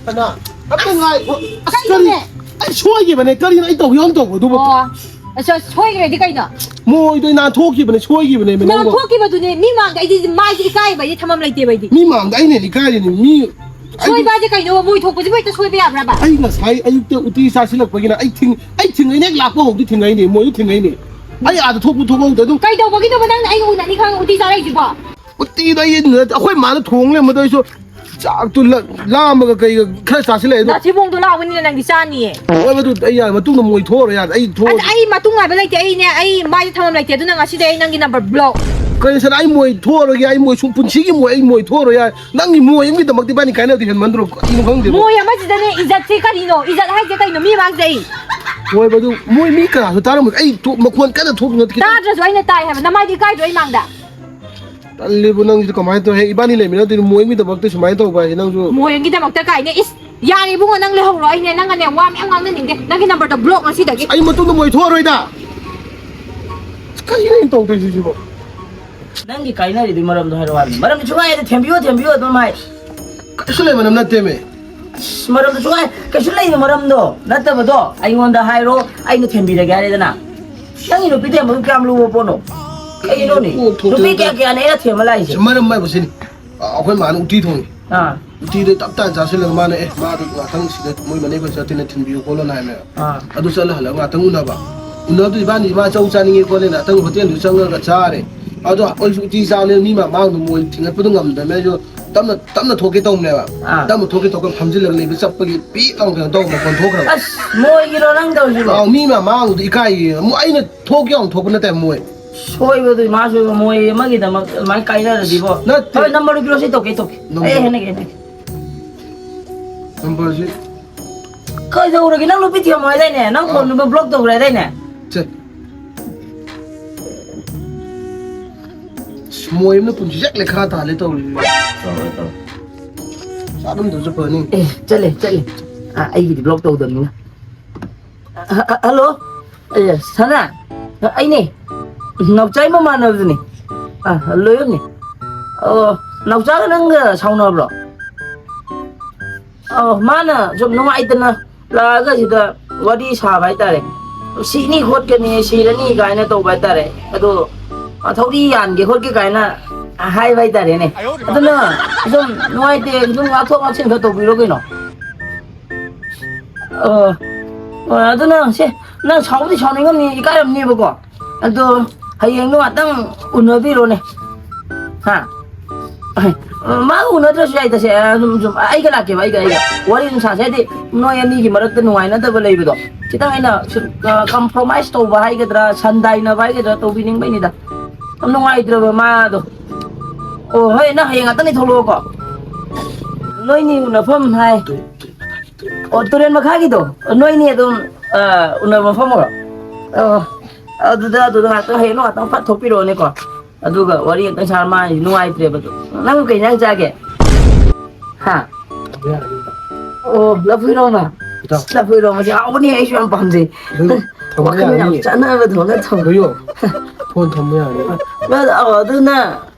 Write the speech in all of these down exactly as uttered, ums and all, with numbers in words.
ꯑꯅ, ꯑꯝꯇ ꯉꯥꯏꯈꯣ꯫ ꯑꯁ, ꯀꯔꯤ? ꯀꯩꯅꯣꯅꯦ? ꯑꯩ ꯁꯣꯏꯈꯤꯕꯅꯦ꯫ ꯀꯔꯤꯅꯣ ꯑꯩ ꯇꯧꯒꯦ ꯌꯥꯎꯅ ꯇꯧꯕꯗꯨꯕꯨ? ꯑꯣ, ꯑꯁ, ꯁꯣꯏꯈ꯭ꯔꯗꯤ ꯀꯩꯅꯣ? ꯃꯣꯏꯗꯣ ꯑꯩ ꯅꯥꯟꯊꯣꯛꯈꯤꯕꯅꯦ, ꯁꯣꯏꯈꯤꯕꯅꯦ ꯅꯪꯕꯣ꯫ ꯅꯥꯟꯊꯣꯛꯈꯤꯕꯗꯨꯅꯦ, ꯃꯤ ꯃꯥꯡꯗ ꯑꯩꯗꯤ ꯃꯥꯏꯁꯦ ꯏꯀꯥꯏꯕ, ꯑꯩꯗꯤ ꯊꯝꯐꯝ ꯂꯩꯇꯦꯕ ꯑꯩꯗꯤ꯫ ꯃꯤ ꯃꯥꯡꯗ ꯑꯩꯅ ꯍꯦꯟꯅ ꯏꯀꯥꯏꯔꯤꯅꯦ, ꯃꯤ꯫ ꯑꯩꯗꯤ ꯁꯣꯏꯕ ꯍꯥꯏꯁꯦ ꯀꯩꯅꯣ? ꯃꯣꯏ ꯊꯣꯛꯄꯁꯤꯕꯨ ꯍꯦꯛꯇ ꯁꯣꯏꯕ ꯌꯥꯕ꯭ꯔꯕ? ꯑꯩ ꯉꯁꯥꯏ ꯑꯌꯨꯛꯇ ꯎꯇꯤ ꯆꯥꯁꯤꯜꯂꯛꯄꯒꯤꯅ ꯑꯩ ꯊꯤꯡ-, ꯑꯩ ꯊꯤꯡꯉꯩꯅꯦ, ꯍꯦꯛ ꯂꯥꯛꯄ ꯍꯧꯗꯤ ꯊꯤꯡꯉꯩꯅꯦ, ꯃꯣꯏꯁꯨ ꯊꯤꯡꯉꯩꯅꯦ꯫ ꯑꯩ ꯑꯥꯗ ꯊꯣꯛꯄ ꯊꯣꯛꯍꯧꯗꯦ ꯑꯗꯨꯝ꯫ ꯀꯩꯗꯧꯕꯒꯤꯅꯣꯕ ꯅꯪꯅ ꯑꯩꯒ ꯎꯅꯅꯤ ꯈꯪꯉ ꯎꯇꯤ ꯆꯥꯔꯛꯏꯁꯤꯕꯣ? ꯎꯇꯤꯗꯣ ꯑꯩ ꯅꯠꯇꯦ, ꯑꯩꯈꯣꯏ ꯃꯥꯅ ꯊꯣꯡ ꯂꯩꯔꯝꯕꯗꯣ ꯑꯩꯁꯨ ꯆꯥꯛꯇꯨ ꯂ-, ꯂꯥꯝꯃꯒ ꯀꯩꯒ ꯈꯔ ꯆꯥꯁꯤꯜꯂꯛꯑꯦ ꯑꯗꯣ꯫ ꯅꯥꯊꯤꯕꯣꯡꯗꯣ ꯂꯥꯎꯕꯅꯤꯅ ꯅꯪꯗꯤ ꯆꯥꯅꯤꯌꯦ꯫ ꯍꯣꯏ, ꯑꯗꯨ ꯑꯩ ꯌꯥꯔꯦ, ꯃꯇꯨꯡꯗ ꯃꯣꯏ ꯊꯣꯛꯑꯔꯣꯏ ꯌꯥꯔꯦ, ꯑꯩ ꯑꯁ, ꯊꯣꯛꯑꯔꯣꯏ꯫ ꯑꯩ ꯃꯇꯨꯡ ꯉꯥꯏꯕ ꯂꯩꯇꯦ, ꯑꯩꯅꯦ, ꯑꯩ ꯃꯥꯏꯁꯦ ꯊꯝꯐꯝ ꯂꯩꯇꯦ, ꯑꯗꯨꯅ ꯉꯁꯤꯗꯤ ꯑꯩ ꯅꯪꯒꯤ ꯅꯝꯕꯔ ꯕ꯭ꯂꯣꯛ꯫ ꯀꯩꯅꯣ ꯁꯥꯔ, ꯑꯩ ꯃꯣꯏ ꯊꯣꯛꯑꯔꯣꯏꯒꯦ, ꯑꯩ ꯃꯣꯏ ꯁꯨꯝ ꯄꯨꯟꯁꯤꯒꯤ ꯃꯣꯏ, ꯑꯩ ꯃꯣꯏ ꯊꯣꯛꯑꯔꯣꯏ ꯌꯥꯔꯦ꯫ ꯅꯪꯒꯤ ꯃꯣꯏ ꯑꯃꯒꯤꯗꯃꯛꯇ ꯏꯕꯥꯅꯤ ꯀꯥꯏꯅꯕꯗꯤ ꯍꯦꯟꯃꯟꯗ꯭ꯔꯣ? ꯀꯔꯤꯅꯣ ꯈꯪꯗꯦꯕ꯫ ꯃꯣꯏ ꯑꯃꯁꯤꯗꯅꯦ ꯏꯖꯠꯁꯦ ꯀꯔꯤꯅꯣ? ꯏꯖꯠ ꯍꯥꯏꯁꯦ ꯀꯩꯅꯣ? ꯃꯤ ꯃꯥꯡꯁꯦ ꯑꯩ꯫ ꯍꯣꯏꯕ, ꯑꯗꯨ ꯃꯣꯏ ꯃꯤ ꯀꯅꯥꯁꯨ ꯇꯥꯔꯝꯃꯣꯏ, ꯑꯩ ꯊꯣꯛ-, ꯃꯈꯣꯟ ꯀꯟꯅ ꯊꯣꯛꯇꯅ ꯈꯤꯇꯪ꯫ ꯇꯥꯗ꯭ꯔꯁꯨ ꯑꯩꯅ ꯇꯥꯏ ꯍꯥꯏꯕ, ꯅꯃꯥꯏꯗꯤ ꯏꯀꯥꯏꯗ꯭ꯔꯣ ꯑꯩ ꯃꯥꯡꯗ? ꯇꯜꯂꯤꯕꯨ ꯅꯪꯁꯤꯗꯤ ꯀꯃꯥꯏꯅ ꯇꯧꯔꯦ? ꯏꯕꯥꯅꯤ ꯂꯩꯃꯤꯟꯅꯗꯣꯏꯅꯤ, ꯃꯣꯏꯒꯤꯗꯃꯛꯇ ꯁꯨꯃꯥꯏꯅ ꯇꯧꯕ ꯍꯥꯏꯁꯦ ꯅꯪꯁꯨ꯫ ꯃꯣꯏꯒꯤꯗꯃꯛꯇ ꯀꯥꯏꯅ? ꯏꯁ, ꯌꯥꯔꯦ ꯏꯕꯨꯡꯉꯣ, ꯅꯪ ꯂꯩꯍꯧꯔꯣ, ꯑꯩꯅꯦ ꯅꯪꯒꯅꯦ ꯋꯥ ꯃꯌꯥꯝ ꯉꯥꯡꯅꯅꯤꯡꯗꯦ, ꯅꯪꯒꯤ ꯅꯝꯕꯔꯗꯣ ꯕ꯭ꯂꯣꯛ ꯉꯁꯤꯗꯒꯤ꯫ ꯑꯩ ꯃꯇꯨꯡꯗ ꯃꯣꯏ ꯊꯣꯛꯑꯔꯣꯏꯗ꯫ ꯑꯁ, ꯀꯩꯅꯣ ꯑꯩꯅ ꯇꯧꯗꯣꯏꯁꯤꯕꯣ? ꯅꯪꯒꯤ ꯀꯥꯏꯅꯔꯤꯗꯨꯒꯤ ꯃꯔꯝꯗꯣ ꯍꯥꯏꯔꯛꯑꯣ ꯍꯥꯏꯕꯅꯤ꯫ ꯃꯔꯝꯗꯤ ꯁꯨꯡꯍꯥꯏ ꯍꯥꯏꯗꯦ, "ꯊꯦꯝꯕꯤꯌꯣ, ꯊꯦꯝꯕꯤꯌꯣ" ꯑꯗꯨꯝ ꯍꯥꯏ꯫ ꯀꯩꯁꯨ ꯂꯩꯕ ꯃꯔꯝ ꯅꯠꯇꯦꯃꯦ꯫ ꯑꯁ, ꯃꯔꯝꯗꯣ ꯁꯨꯡꯍꯥꯏ, ꯀꯩꯁꯨ ꯂꯩꯕ ꯃꯔꯝꯗꯣ ꯅꯠꯇꯕꯗꯣ ꯑꯩꯉꯣꯟꯗ ꯍꯥꯏꯔꯣ, ꯑꯩꯅ ꯊꯦꯝꯕꯤꯔꯒꯦ ꯍꯥꯏꯔꯦꯗꯅ꯫ ꯅꯪꯒꯤ ꯅꯨꯄꯤ ꯊꯦꯝꯕꯕꯨ ꯀꯌꯥꯝ ꯂꯨꯕ ꯄꯣꯠꯅꯣ? ꯀꯩꯅꯣꯅꯦ? ꯀꯣꯛ ꯊꯣꯛꯇꯦ ꯅꯨꯄꯤ ꯑꯝꯇ꯫ ꯀꯌꯥ ꯀꯌꯥꯅꯦ ꯑꯩꯅ ꯊꯦꯝꯕ ꯂꯥꯛꯏꯁꯦ? ꯁꯤ ꯃꯔꯝ ꯍꯥꯏꯕꯨ ꯁꯤꯅꯤ꯫ ꯑ, ꯑꯩꯈꯣꯏ ꯃꯥꯅ ꯎꯇꯤ ꯊꯣꯡꯉꯤ꯫ ꯑꯥ꯫ ꯎꯇꯤꯗꯣ ꯇꯞ ꯇꯥꯅ ꯆꯥꯁꯤꯜꯂꯒ ꯃꯥꯅ, "ꯑꯦ, ꯃꯥꯗꯣ ꯉꯥꯛꯇꯪ ꯁꯤꯗ ꯃꯣꯏ ꯃꯅꯦ ꯈꯣꯏ ꯆꯠꯇꯦꯅ ꯊꯤꯟꯕꯤꯌꯨ ꯈꯣꯠꯂꯣꯅ" ꯍꯥꯏꯕꯅꯦꯕ꯫ ꯑꯥ꯫ ꯑꯗꯨ ꯆꯠꯂ ꯍꯜꯂꯒ ꯉꯥꯛꯇꯪ ꯎꯅꯕ꯫ ꯎꯅꯕꯗꯨ ꯏꯕꯥꯅꯤ, ꯃꯥ ꯆꯧ ꯆꯥꯅꯤꯡꯉꯦ ꯈꯣꯠꯂꯦꯅ ꯉꯥꯛꯇꯪ ꯍꯣꯇꯦꯜꯗꯨ ꯆꯪꯉꯒ ꯆꯥꯔꯦ꯫ ꯑꯗꯣ ꯑꯩꯁꯨ ꯎꯇꯤ ꯆꯥꯕꯅꯤꯅ ꯃꯤ ꯃꯃꯥꯡꯗꯨ ꯃꯣꯏ ꯊꯤꯡꯒꯠꯄꯗꯨ ꯉꯝꯗꯕꯅꯤꯅ ꯑꯩꯁꯨ ꯇꯞꯅ, ꯇꯞꯅ ꯊꯣꯛꯀꯦ ꯇꯧꯕꯅꯦꯕ꯫ ꯑꯥ꯫ ꯇꯞꯅ ꯊꯣꯛꯀꯦ ꯇꯧꯔꯒ ꯐꯝꯖꯤꯜꯂꯒ ꯂꯩꯕ ꯆꯞꯄꯒꯤ ꯄꯤꯛ ꯂꯥꯎꯅ ꯀꯩꯅꯣ ꯇꯧꯕ ꯃꯈꯣꯟ ꯊꯣꯛꯈ꯭ꯔꯕ꯫ ꯑꯁ, ꯃꯣꯏꯒꯤꯔꯣ ꯅꯪ ꯇꯧꯔꯤꯁꯤꯕꯣ? ꯑꯥꯎ, ꯃꯤ ꯃꯃꯥꯡꯗꯨꯗ ꯏꯀꯥꯏꯌꯦ꯫ ꯃꯣꯏ ꯑꯩꯅ ꯊꯣꯛꯀꯦ ꯌꯥꯎꯅ ꯊꯣꯛꯄ ꯅꯠꯇꯦ ꯃꯣꯏ꯫ ꯁꯣꯏꯕꯗꯨ ꯃꯥꯁꯨ ꯃꯣꯏ ꯑꯃꯒꯤꯗꯃꯛ ꯑꯗꯨꯃꯥꯏꯅ ꯀꯥꯏꯅꯔꯗꯤꯕꯣ꯫ ꯅꯠꯇꯦ꯫ ꯍꯣꯏ, ꯅꯝꯕꯔꯗꯨ ꯄꯤꯔꯛꯑꯣ, ꯁꯤ ꯇꯧꯒꯦ, ꯇꯧꯒꯦ꯫ ꯅꯝꯕꯔ꯫ ꯑꯩ ꯍꯥꯏꯅꯒꯦ, ꯍꯥꯏꯅꯒꯦ꯫ ꯅꯝꯕꯔꯁꯤ꯫ ꯀꯩꯗꯧꯔꯒꯦ? ꯅꯪ ꯅꯨꯄꯤ ꯊꯤꯔꯝꯃꯣ ꯍꯥꯏꯗꯥꯏꯅꯦ? ꯅꯪ ꯑꯥ꯫ ꯐꯣꯟ ꯅꯝꯕꯔ ꯕ꯭ꯂꯣꯛ ꯇꯧꯈ꯭ꯔꯦ ꯍꯥꯏꯗꯥꯏꯅꯦ? ꯁꯦ꯫ ꯑꯁ, ꯃꯣꯏ ꯑꯃꯅ ꯄꯨꯟꯁꯤ ꯆꯠꯂꯦ ꯈꯥ ꯇꯥꯍꯜꯂꯦ ꯇꯧꯔꯤꯁꯦ꯫ ꯇꯧꯔꯦ, ꯇꯧꯔꯦ꯫ ꯆꯥꯔꯝꯗ꯭ꯔꯁꯨ ꯐꯅꯤ꯫ ꯑꯦ, ꯆꯠꯂꯦ, ꯆꯠꯂꯦ꯫ ꯑꯥ, ꯑꯩꯒꯤꯗꯤ ꯕ꯭ꯂꯣꯛ ꯇꯧꯗꯕꯅꯤꯅ꯫ ꯍ-, ꯍ-, ꯍꯜꯂꯣ? ꯑꯦ, ꯁꯅꯥ? ꯑꯩꯅꯦ꯫ ꯅꯥꯎꯆꯥꯒꯤ ꯃꯃꯥꯟꯅꯕꯗꯨꯅꯦ꯫ ꯑꯥ, ꯂꯣꯏꯌꯣꯅꯦ꯫ ꯑꯣ, ꯅꯥꯎꯆꯥꯒ ꯅꯪꯒ ꯁꯥꯎꯅꯕ꯭ꯔꯣ? ꯑꯧ, ꯃꯥꯅ ꯁꯨꯝ ꯅꯨꯡꯉꯥꯏꯇꯅ ꯂꯥꯛꯑꯒ ꯁꯤꯗ ꯋꯥꯔꯤ ꯁꯥꯕ ꯍꯥꯏꯇꯥꯔꯦ꯫ "ꯁꯤꯅꯤ ꯈꯣꯠꯀꯅꯤ, ꯁꯤꯔꯅꯤ" ꯀꯥꯏꯅ ꯇꯧꯕ ꯍꯥꯏꯇꯥꯔꯦ꯫ ꯑꯗꯣ, "ꯑ, ꯊꯧꯔꯤ ꯌꯥꯟꯒꯦ ꯈꯣꯠꯀꯦ" ꯀꯥꯏꯅ ꯍꯥꯏꯕ ꯍꯥꯏꯇꯥꯔꯦꯅꯦ꯫ ꯑꯗꯨꯅ ꯁꯨꯝ ꯅꯨꯡꯉꯥꯏꯇꯦ, ꯁꯨꯝ ꯉꯥꯛꯊꯣꯛ ꯉꯥꯛꯁꯤꯟ ꯈꯔ ꯇꯧꯕꯤꯔꯣ ꯀꯩꯅꯣ꯫ ꯑꯣ, ꯑꯣ, ꯑꯗꯨꯅ ꯁꯦ, ꯅꯪ ꯁꯥꯎꯕꯗꯤ ꯁꯥꯎꯅꯤꯡꯉꯝꯅꯤ, ꯏꯀꯥꯏꯔꯝꯅꯦꯕꯀꯣ꯫ ꯑꯗꯣ ꯍꯌꯦꯡꯗꯣ ꯉꯥꯛꯇꯪ ꯎꯅꯕꯤꯔꯣꯅꯦ꯫ ꯍꯥ? ꯃꯥ ꯎꯅꯗ꯭ꯔꯁꯨ ꯌꯥꯏꯗ ꯁꯦ, ꯑꯗꯨꯝ ꯁꯨꯝ ꯑꯩꯒ ꯂꯥꯛꯀꯦꯕ, ꯑꯩꯒ, ꯑꯩꯒ꯫ ꯋꯥꯔꯤ ꯑꯗꯨꯝ ꯁꯥꯁꯦ, ꯍꯥꯏꯗꯤ ꯅꯣꯏ ꯑꯅꯤꯒꯤ ꯃꯔꯛꯇ ꯅꯨꯡꯉꯥꯏꯅꯗꯕ ꯂꯩꯕꯗꯣ꯫ ꯈꯤꯇꯪ ꯑꯩꯅ ꯁꯨꯝ, ꯑ, compromise ꯇꯧꯕ ꯍꯥꯏꯒꯗ꯭ꯔꯥ, ꯁꯟꯗꯥꯏꯅꯕ ꯍꯥꯏꯒꯗ꯭ꯔꯥ, ꯇꯧꯕꯤꯅꯤꯡꯕꯩꯅꯤꯗ꯫ ꯌꯥꯝ ꯅꯨꯡꯉꯥꯏꯇ꯭ꯔꯕ ꯃꯥꯗꯣ꯫ ꯑꯣ, ꯍꯣꯏ, ꯅꯪ ꯍꯌꯦꯡ ꯉꯥꯛꯇꯪꯗꯤ ꯊꯣꯛꯂꯛꯑꯣꯀꯣ꯫ ꯅꯣꯏꯅꯤ ꯎꯅꯐꯝ ꯍꯥꯏ꯫ ꯑꯣ, ꯇꯨꯔꯦꯜ ꯃꯈꯥꯒꯤꯗꯣ? ꯑꯣ, ꯅꯣꯏꯅꯤ ꯑꯗꯨꯝ, ꯑ, ꯎꯅꯕ ꯃꯐꯝ ꯑꯣꯏꯔꯣ? ꯑꯣ, ꯑꯗꯨꯗ, ꯑꯗꯨꯗ ꯉꯥꯛꯇꯪ, ꯍꯌꯦꯡ ꯉꯥꯛꯇꯪ ꯐꯠ ꯊꯣꯛꯄꯤꯔꯛꯑꯣꯅꯦꯀꯣ꯫ ꯑꯗꯨꯒ ꯋꯥꯔꯤ ꯉꯥꯛꯇꯪ ꯁꯥꯔ ꯃꯥ ꯅꯨꯡꯉꯥꯏꯇ꯭ꯔꯦꯕ ꯑꯗꯨ꯫ ꯅꯪ ꯀꯩ ꯏꯟꯖꯥꯡ ꯆꯥꯒꯦ? ꯍꯥ? ꯑꯣ, ꯂꯐꯨ ꯏꯔꯣꯝꯕ? ꯏꯇꯥꯎ꯫ ꯂꯐꯨ ꯏꯔꯣꯝꯕꯁꯦ ꯍꯥꯎꯕꯅꯤ, ꯑꯩꯁꯨ ꯌꯥꯝ ꯄꯥꯝꯖꯩ꯫ ꯑꯗꯨꯝ ꯊꯝꯕ ꯋꯥꯈꯜ ꯌꯥꯝ ꯌꯥꯅꯤꯌꯦ꯫ ꯆꯥꯟꯅꯕꯗꯧꯅ ꯊꯝ-꯫ ꯂꯣꯏꯌꯣ꯫ ꯐꯣꯟ ꯊꯝꯕ ꯌꯥꯅꯤ꯫ ꯃꯥ-, ꯑꯣ, ꯑꯗꯨꯅ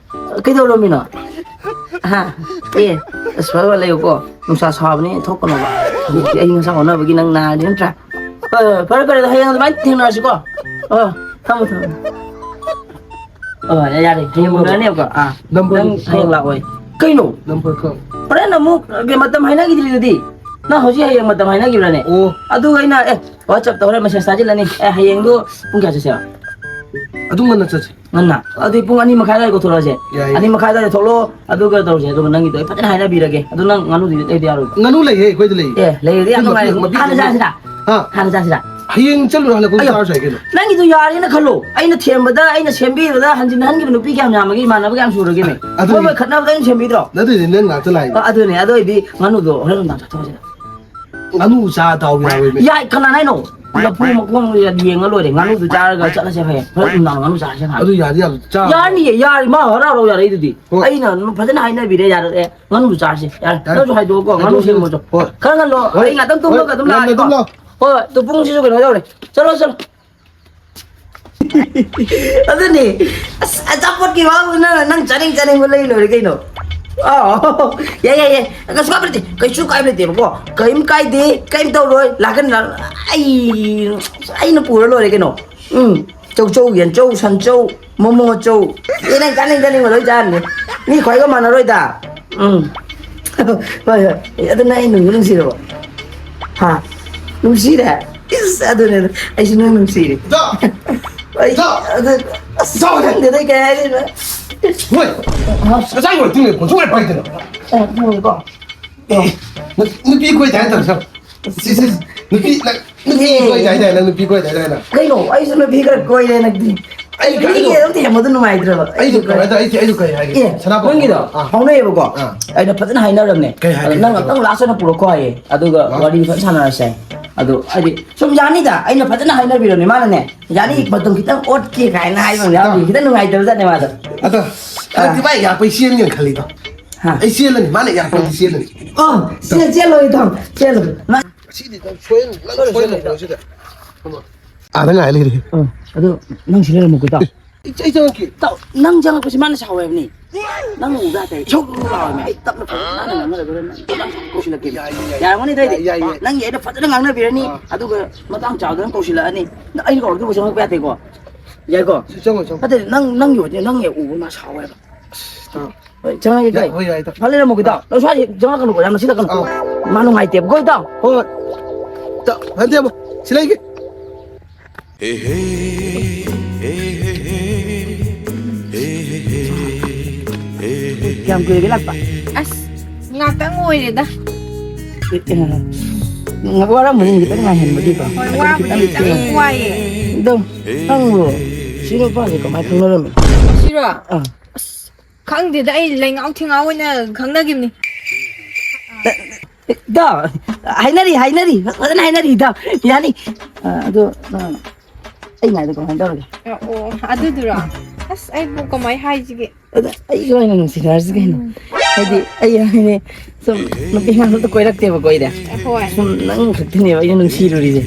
ꯀꯩꯗꯧꯔꯝꯃꯤꯅꯣ? ꯍꯥ? ꯑꯦ, ꯑꯁ, ꯐꯔꯦ, ꯐꯔꯦ, ꯂꯩꯌꯨꯀꯣ꯫ ꯅꯨꯡꯁꯥ ꯁꯥꯕꯅꯤ, ꯊꯣꯛꯀꯅꯣꯕ꯫ ꯍꯧꯖꯤꯛꯇꯤ ꯑꯏꯪ ꯑꯁꯥ ꯑꯣꯟꯅꯕꯒꯤ ꯅꯪ ꯅꯥꯔꯗꯤ ꯅꯠꯇ꯭ꯔꯥ? ꯍꯣꯏ, ꯍꯣꯏ, ꯐꯔꯦ, ꯐꯔꯦ, ꯑꯗꯣ ꯍꯌꯦꯡ ꯑꯗꯨꯃꯥꯏꯅ ꯊꯦꯡꯅꯔꯁꯤꯀꯣ꯫ ꯑꯣ, ꯊꯝꯃꯣ, ꯊꯝꯃꯣ꯫ ꯑꯣ, ꯌꯥꯔꯦ, ꯌꯥꯔꯦ꯫ ꯍꯌꯦꯡ ꯊꯝꯃꯣ꯫ ꯎꯅꯔꯅꯦꯕꯀꯣ꯫ ꯑꯥ, ꯅꯝꯕꯔ ꯅꯪ ꯀꯛ-, ꯍꯌꯦꯡ ꯂꯥꯛꯑꯣꯏ꯫ ꯀꯩꯅꯣ? ꯅꯝꯕꯔ ꯀꯛ-꯫ ꯍꯣꯔꯦꯟ ꯑꯃꯨꯛ ꯃꯇꯝ ꯍꯥꯏꯅꯈꯤꯗ꯭ꯔꯤꯗꯨꯗꯤ꯫ ꯅꯪ ꯍꯧꯖꯤꯛ ꯍꯌꯦꯡ ꯃꯇꯝ ꯍꯥꯏꯅꯈꯤꯕ꯭ꯔꯥꯅꯦ? ꯑꯣ꯫ ꯑꯗꯨꯒ ꯑꯩꯅ, ꯑꯦ, WhatsApp-ꯇ ꯍꯣꯔꯦꯟ message ꯊꯥꯖꯤꯜꯂꯅꯤ꯫ ꯑꯦ, ꯍꯌꯦꯡꯗꯣ ꯄꯨꯡ ꯀꯌꯥ ꯆꯠꯁꯦꯕ? ꯑꯗꯨꯝ ꯉꯟꯅ ꯆꯠꯁꯦ꯫ ꯉꯟꯅ? ꯑꯗꯨꯗꯤ ꯄꯨꯡ ꯑꯅꯤ ꯃꯈꯥꯏ ꯑꯗꯨꯋꯥꯏ ꯀꯧꯊꯣꯔꯛꯑꯁꯦ꯫ ꯌꯥꯏꯌꯦ꯫ ꯑꯅꯤ ꯃꯈꯥꯏ ꯑꯗꯨꯋꯥꯏꯗ ꯊꯣꯛꯂꯛꯑꯣ, ꯑꯗꯨꯒ ꯇꯧꯔꯁꯦ꯫ ꯑꯗꯨꯒ ꯅꯪꯒꯤꯗꯣ ꯑꯩ ꯐꯖꯅ ꯍꯥꯏꯅꯕꯤꯔꯒꯦ꯫ ꯑꯗꯨ ꯅꯪ ꯉꯥꯅꯨꯗꯨꯗꯤ ꯇꯩꯗ ꯌꯥꯔꯣꯏꯀꯣ? ꯉꯥꯅꯨ ꯂꯩꯌꯦ, ꯑꯩꯈꯣꯏꯗ ꯂꯩꯌꯦ꯫ ꯑꯦ, ꯂꯩꯔꯗꯤ ꯌꯥꯝ ꯑꯩꯈꯣꯏ ꯅꯨꯡꯉꯥꯏꯔꯦ꯫ ꯃꯄꯤ-, ꯃꯄꯤ ꯍꯥꯟꯅ ꯂꯩꯌꯦ꯫ ꯆꯥꯁꯤꯔ? ꯍꯥ? ꯍꯥꯟꯅ ꯆꯥꯁꯤꯔ? ꯍꯌꯦꯡ ꯆꯠꯂꯨꯔ ꯍꯜꯂꯛꯄꯗ ꯑꯌꯣ, ꯆꯥꯔꯁꯨ ꯌꯥꯏ ꯀꯩꯅꯣ꯫ ꯅꯪꯒꯤꯗꯣ ꯌꯥꯔꯦꯅ ꯈꯜꯂꯣ꯫ ꯑꯩꯅ ꯊꯦꯝꯕꯗ, ꯑꯩꯅ ꯁꯦꯝꯕꯤꯕꯗ ꯍꯟꯖꯤꯟ ꯍꯟꯈꯤꯕ ꯅꯨꯄꯤ ꯀꯌꯥꯝ ꯌꯥꯝꯃꯒꯦ, ꯏꯃꯥꯟꯅꯕ ꯀꯌꯥꯝ ꯁꯨꯔꯒꯦꯅꯦ? ꯑꯗꯨꯅꯤ꯫ ꯃꯣꯏ ꯃꯣꯏ ꯈꯠꯅꯕꯗ ꯑꯩꯅ ꯁꯦꯝꯕꯤꯗ꯭ꯔꯣ? ꯑꯗꯨꯏꯗꯤ ꯅꯪ ꯉꯥꯛꯇ ꯂꯥꯛꯏꯗꯣ꯫ ꯑ, ꯑꯗꯨꯅꯦ꯫ ꯑꯗꯨ ꯑꯣꯏꯗꯤ ꯉꯥꯅꯨꯗꯣ ꯍꯣꯔꯦꯟ ꯅꯨꯡꯗꯥꯡ ꯆꯥꯊꯣꯛꯑꯁꯤꯔ? ꯉꯥꯅꯨ ꯆꯥ ꯗꯥꯎ ꯌꯥꯔꯣꯏꯃꯦ꯫ ꯌꯥꯏ, ꯀꯅꯥꯅ ꯍꯥꯏꯅꯣ? ꯂꯐꯨ ꯃꯈꯣꯡ ꯌꯦꯡꯉ ꯂꯣꯏꯔꯦ꯫ ꯉꯥꯅꯨꯗꯨ ꯆꯥꯔꯒ ꯆꯠꯂꯁꯦ ꯍꯌꯦꯡ꯫ ꯍꯣꯔꯦꯟ ꯅꯨꯡꯗꯥꯡ ꯉꯥꯅꯨ ꯆꯥꯔꯁꯦ ꯍꯥꯏ꯫ ꯑꯗꯨ ꯌꯥꯗꯤ ꯌꯥꯕ ꯆꯥ-꯫ ꯌꯥꯔꯅꯤꯌꯦ, ꯌꯥꯔꯦ꯫ ꯃꯥ ꯍꯔꯥꯎ ꯍꯔꯥꯎ ꯌꯥꯔꯛꯏꯗꯨꯗꯤ꯫ ꯍꯣꯏ꯫ ꯑꯩꯅ ꯐꯖꯅ ꯍꯥꯏꯅꯕꯤꯔꯦ, ꯌꯥꯔꯛꯑꯦ꯫ ꯉꯥꯅꯨꯗꯨ ꯆꯥꯔꯁꯦ꯫ ꯌꯥꯔꯦ꯫ ꯌꯥꯔꯦ꯫ ꯅꯪꯁꯨ ꯍꯥꯏꯗꯣꯛꯑꯣꯀꯣ, ꯉꯥꯅꯨ ꯍꯥꯏꯗꯣꯛꯑꯣ꯫ ꯁꯦꯝꯃꯣꯁꯨ꯫ ꯍꯣꯏ꯫ ꯈꯔ ꯉꯜꯂꯣ꯫ ꯍꯣꯏ꯫ ꯑꯩ ꯉꯥꯛꯇꯪ ꯇꯨꯝꯃꯒ ꯑꯗꯨꯝ ꯍꯣꯏ, ꯂꯥꯛꯑꯒꯦꯀꯣ꯫ ꯉꯟꯅ ꯇꯨꯝꯂꯣ꯫ ꯍꯣꯏ, ꯇꯨ ꯄꯨꯡꯁꯤꯁꯨ ꯀꯩꯅꯣ ꯌꯧꯔꯦ꯫ ꯆꯠꯂꯣ, ꯆꯠꯂꯣ꯫ ꯑꯗꯨꯅꯦ꯫ ꯑꯁ, ꯑꯆꯥꯄꯣꯠꯀꯤ ꯋꯥꯕꯨ ꯅꯪ, ꯅꯪ ꯆꯥꯅꯤꯡ ꯆꯥꯅꯤꯡꯕ ꯂꯩ ꯂꯣꯏꯔꯦ ꯀꯩꯅꯣ꯫ ꯑꯥꯎ, ꯌꯥꯏ, ꯌꯥꯏ, ꯌꯥꯏ꯫ ꯀꯩꯁꯨ ꯀꯥꯏꯕ ꯂꯩꯇꯦ, ꯀꯩꯁꯨ ꯀꯥꯏꯕ ꯂꯩꯇꯦꯕꯀꯣ꯫ ꯀꯩꯝ ꯀꯥꯏꯗꯦ, ꯀꯩꯝ ꯇꯧꯔꯣꯏ꯫ ꯂꯥꯛꯀꯅꯤ, ꯂꯥꯛ-, ꯑꯩ, ꯑꯩꯅ ꯄꯨꯔ ꯂꯣꯏꯔꯦ ꯀꯩꯅꯣ꯫ ꯎꯝ, ꯆꯧꯆꯧ, ꯌꯦꯟꯆꯧ, ꯁꯟꯆꯧ, ꯃꯣꯃꯣ ꯆꯧ꯫ ꯑꯦ, ꯅꯪ ꯆꯥꯅꯤꯡ ꯆꯥꯅꯤꯡꯕ ꯂꯣꯏ ꯆꯥꯔꯅꯤ꯫ ꯃꯤ ꯈ꯭ꯋꯥꯏꯒ ꯃꯥꯟꯅꯔꯣꯏꯗ꯫ ꯎꯝ꯫ ꯍꯣꯏ, ꯍꯣꯏ꯫ ꯑꯗꯨ ꯅꯪ ꯑꯩ ꯅꯨꯡꯗꯤ ꯅꯨꯡꯁꯤꯔꯕꯣ? ꯍꯥ? ꯅꯨꯡꯁꯤꯔꯦ? ꯏꯁ, ꯑꯗꯨꯅꯦ, ꯑꯗꯨ꯫ ꯑꯩꯁꯨ ꯅꯪ ꯅꯨꯡꯁꯤꯔꯦ꯫ ꯏꯇꯥꯎ! ꯑꯩ, ꯏꯇꯥꯎ! ꯑꯗꯨ, ꯑꯁ, ꯏꯇꯥꯎ! ꯈꯪꯗꯦꯗ, ꯑꯩ ꯀꯩ ꯍꯥꯏꯗꯣꯏꯅꯣ꯫ ꯍꯣꯏ꯫ ꯉꯁꯥꯏ ꯋꯥꯏ ꯇꯤꯡꯂꯦ, ꯐꯣꯟ ꯁꯨꯡꯄꯥꯏ ꯄꯥꯏꯗꯅ꯫ ꯑꯦ, ꯈꯪꯉꯦꯀꯣ꯫ ꯑꯦ, ꯅꯨ-, ꯅꯨꯄꯤ ꯀꯣꯏꯗꯦ ꯍꯥꯏ ꯇꯧꯔꯤꯁꯦ꯫ ꯁꯤ, ꯁꯤ, ꯅꯨꯄꯤ, ꯅꯪ, ꯅꯨꯄꯤ ꯑꯦ꯫ ꯀꯣꯏꯗꯦ ꯍꯥꯏꯗꯥꯏ, ꯅꯪ ꯅꯨꯄꯤ ꯀꯣꯏꯗꯦ ꯍꯥꯏꯗꯥꯏ ꯅꯪ? ꯀꯩꯅꯣ? ꯑꯩꯁꯨ ꯅꯨꯄꯤ ꯈꯔ ꯀꯣꯏꯔꯦ ꯅꯪꯗꯤ꯫ ꯑꯩ ꯑꯩ ꯀꯩꯅꯣ? ꯃꯤꯒꯤ ꯑꯗꯨꯝ ꯊꯦꯝꯕꯗꯣ ꯅꯨꯡꯉꯥꯏꯇ꯭ꯔꯕ? ꯑꯩꯁꯨ ꯑꯩꯁꯨ ꯀꯩ-, ꯀꯣꯏꯔꯦ꯫ ꯑꯗꯣ ꯑꯩ, ꯑꯩꯁꯨ ꯀꯩ ꯍꯥꯏꯒꯦ? ꯑꯦ, ꯁꯅꯥꯄꯣꯠ-, ꯅꯪꯒꯤꯗꯣ ꯑꯥ꯫ ꯐꯥꯎꯅꯩꯌꯦꯕꯀꯣ꯫ ꯑꯥ꯫ ꯑꯩꯅ ꯐꯖꯅ ꯍꯥꯏꯅꯔꯕꯅꯦ꯫ ꯀꯩ ꯍꯥꯏꯒꯦ? ꯑꯗꯣ ꯅꯪ ꯑꯝꯇꯪ ꯂꯥꯁ ꯑꯣꯏꯅ ꯄꯨꯔꯛꯈꯣ ꯍꯥꯏꯌꯦ꯫ ꯑꯗꯨꯒ ꯑꯥ꯫ ꯋꯥꯔꯤ ꯐꯖꯅ ꯁꯥꯟꯅꯔꯁꯦ꯫ ꯑꯗꯣ ꯍꯥꯏꯗꯤ ꯁꯨꯝ ꯌꯥꯅꯤꯗ, ꯑꯩꯅ ꯐꯖꯅ ꯍꯥꯏꯅꯕꯤꯔꯕꯅꯦ, ꯃꯥꯅꯅꯦ, "ꯌꯥꯅꯤ, ꯎꯝ꯫ ꯃꯇꯝ ꯈꯤꯇꯪ ꯑꯣꯠꯀꯦ" ꯀꯥꯏꯅ ꯍꯥꯏꯕ ꯑꯃ ꯌꯥꯎꯔꯤ꯫ ꯑꯥ꯫ ꯈꯤꯇꯪ ꯅꯨꯡꯉꯥꯏꯇꯕꯖꯥꯠꯅꯦ ꯃꯥꯗꯣ꯫ ꯑꯗꯣ, ꯑꯥ꯫ ꯍꯟꯗꯛꯇꯤ ꯃꯥꯏ ꯌꯥꯔꯛꯄꯩ ꯆꯦꯟꯒꯦꯅ ꯈꯜꯂꯤꯗꯣ꯫ ꯍꯥ? ꯑꯩ ꯆꯦꯜꯂꯅꯤ, ꯃꯥꯅ ꯌꯥꯔꯛꯄꯗꯤ ꯆꯦꯜꯂꯅꯤ꯫ ꯑꯣ, ꯆꯦꯜ-, ꯆꯦꯜꯂꯣ, ꯏꯇꯥꯎ, ꯆꯦꯜꯂꯣ꯫ ꯃꯥ-, ꯉꯁꯤꯗꯤ ꯅꯪ ꯁꯣꯏꯗꯅ, ꯅꯪ ꯁꯣꯏꯗꯅ ꯁꯣꯏꯗꯅ ꯂꯩꯔꯝꯃꯣ ꯁꯤꯗ꯫ ꯑꯥꯗ ꯉꯥꯏ ꯂꯩꯔꯦ꯫ ꯑꯥ, ꯑꯗꯣ ꯅꯪ ꯁꯤ ꯂꯩꯔꯝꯃꯨꯀꯣ, ꯏꯇꯥꯎ꯫ ꯑꯩ, ꯑꯩ ꯆꯪꯉꯛꯀꯦ꯫ ꯏꯇꯥꯎ, ꯅꯪ ꯆꯪꯉꯛꯄꯁꯤ ꯃꯥꯅ ꯁꯥꯎꯋꯦ ꯍꯥꯏꯕꯅꯤ꯫ ꯅꯪ ꯎꯕ ꯌꯥꯗꯦ꯫ ꯁꯧ ꯂꯥꯎꯔꯝꯃꯦ꯫ ꯑꯩ ꯇꯞꯅ ꯐꯖꯅ ꯅꯥꯟꯅ ꯉꯥꯡꯅꯔꯒ ꯅꯪ ꯀꯧꯁꯤꯜꯂꯛꯀꯦ꯫ ꯌꯥꯏ, ꯌꯥꯏ, ꯌꯥꯏ꯫ ꯌꯥꯔꯝꯒꯅꯤꯗ ꯑꯩꯗꯤ꯫ ꯌꯥꯏ, ꯌꯥꯏ, ꯌꯥꯏ꯫ ꯅꯪꯒꯤ ꯑꯩꯅ ꯐꯖꯅ ꯉꯥꯡꯅꯕꯤꯔꯅꯤ, ꯑꯥ꯫ ꯑꯗꯨꯒ ꯃꯇꯥꯡ ꯆꯥꯕꯗ ꯅꯪ ꯀꯧꯁꯤꯜꯂꯛꯑꯅꯤ꯫ ꯅꯪ ꯑꯩꯅ ꯀꯧꯔꯛꯇ꯭ꯔꯤꯕꯧ ꯆꯪꯉꯛꯄ ꯌꯥꯗꯦꯀꯣ꯫ ꯌꯥꯏꯀꯣ? ꯁꯤ ꯆꯪꯉꯣ, ꯆꯪꯉꯣ꯫ ꯅꯠꯇꯦ, ꯅꯪ, ꯅꯪꯒꯤ ꯑꯣꯏꯗꯤ ꯅꯪ ꯍꯦꯛ ꯎꯕ ꯃꯥ ꯁꯥꯎꯋꯦꯕ꯫ ꯑꯁ, ꯇꯥꯎ꯫ ꯍꯣꯏ, ꯆꯪꯉꯛꯑꯒꯦ, ꯌꯥꯏ, ꯏꯇꯥꯎ꯫ ꯍꯣꯏ, ꯌꯥꯏ, ꯏꯇꯥꯎ꯫ ꯐ ꯂꯩꯔꯝꯃꯨꯀꯣ, ꯏꯇꯥꯎ꯫ ꯑꯥ꯫ ꯅꯪ ꯁ꯭ꯋꯥꯏꯗ ꯆꯪꯉꯛꯀꯅꯨꯀꯣ, ꯌꯥꯝ ꯅꯛꯁꯤꯜꯂꯛꯀꯅꯨ꯫ ꯑꯥ꯫ ꯃꯥ ꯅꯨꯡꯉꯥꯏꯇꯦꯕꯀꯣ, ꯏꯇꯥꯎ꯫ ꯍꯣꯏ, ꯍꯣꯏ꯫ ꯏꯇꯥꯎ, ꯍꯟꯊꯕ꯫ ꯁꯤ ꯂꯩꯒꯦ꯫ ꯀꯌꯥꯝ ꯀꯨꯏꯔꯒꯦ ꯂꯥꯛꯄ? ꯑꯁ, ꯉꯥꯛꯇꯪ ꯑꯣꯏꯔꯦꯗ꯫ ꯑꯦ, ꯑꯦ, ꯋꯥꯔꯝꯃꯅꯤ, ꯈꯤꯇꯪ ꯉꯥꯏꯍꯟꯕꯒꯤꯀꯣ꯫ ꯍꯣꯏ, ꯋꯥꯕꯨꯗꯤ ꯈꯤꯇꯪ ꯈꯤꯇꯪ ꯋꯥꯏꯌꯦ꯫ ꯑꯗꯣ, ꯅꯪꯕꯨ ꯁꯤ ꯅꯨꯄꯥꯁꯦ ꯀꯃꯥꯏꯅ ꯈꯪꯅꯔꯝꯃꯤꯅꯣ? ꯁꯤꯔꯣ? ꯑꯥ꯫ ꯑꯁ, ꯈꯪꯗꯦꯗ, ꯑꯩ ꯂꯩꯉꯥꯎ ꯊꯤꯉꯥꯎ ꯑꯣꯏꯅ ꯈꯪꯅꯈꯤꯕꯅꯤ꯫ ꯏꯇꯥꯎ, ꯍꯥꯏꯅꯔꯤ, ꯍꯥꯏꯅꯔꯤ, ꯐꯖꯅ ꯍꯥꯏꯅꯔꯤ, ꯏꯇꯥꯎ꯫ ꯌꯥꯅꯤ꯫ ꯑ, ꯑꯗꯣ, ꯑ, ꯑꯩ ꯉꯥꯏꯗꯣ ꯀꯃꯥꯏꯅ ꯇꯧꯔꯒꯦ? ꯑꯣ, ꯑꯗꯨꯗꯨꯔꯣ? ꯑꯁ, ꯑꯩꯕꯨ ꯀꯃꯥꯏ ꯍꯥꯏꯁꯤꯒꯦ? ꯑꯗ ꯑꯩꯒ ꯑꯣꯏꯅ ꯅꯨꯡꯁꯤꯅꯔꯁꯤ ꯀꯩꯅꯣ꯫ ꯎꯝ꯫ ꯍꯥꯏꯗꯤ, ꯑꯩ ꯍꯥꯏꯅꯦ, ꯁꯨꯝ ꯅꯨꯄꯤ ꯑꯉꯥꯡ ꯑꯝꯇ ꯀꯣꯏꯔꯛꯇꯦꯕꯀꯣ ꯑꯩꯗꯤ꯫ ꯍꯣꯏ꯫ ꯁꯨꯝ ꯅꯪ ꯈꯛꯇꯅꯦꯕ ꯑꯩꯅ ꯅꯨꯡꯁꯤꯔꯨꯔꯤꯁꯦ꯫